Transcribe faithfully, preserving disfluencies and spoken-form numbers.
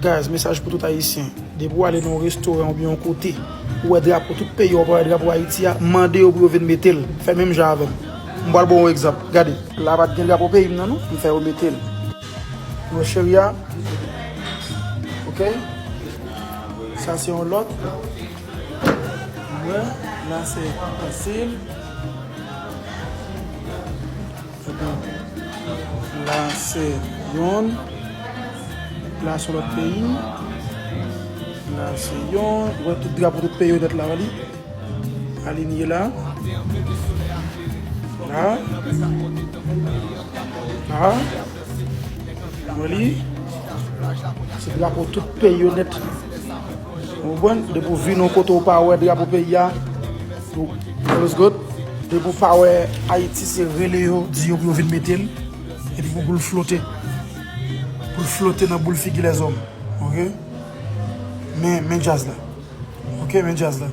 Guys, mesaj pou tout Ayisyen. Depi w ale nan yon restoran oubyen yon kote, ou wè drapo tout peyi, ou pa wè drapo Ayiti a, mande yo pou yo vin mete l. Fè menm jan avè m. M pral ba w yon egzanp. Gade, la pa t gen drapo peyi m nan, non. M fè yo mete l. Ou wè cheri a? Ok? Sa se yon lòt. Ou wè? La se fasil. Epi, la se yonn. La se lòt peyi. La se yonn. Ou wè tout drapo tout peyi yo nèt la, wè li. Alinye la. La. La. Wè li. Se drapo tout peyi yo nèt. Ou konprann? Depi w vin yon kote ou pa wè drapo peyi a, ou, all is good. Depi w pa wè Ayiti, se rele yo, di yo pou yo vin mete l. Epi pou, pou l flote. Pou l flote nan boul figi lèzòm. Ok? Men, men djaz la. Ok, men djaz la.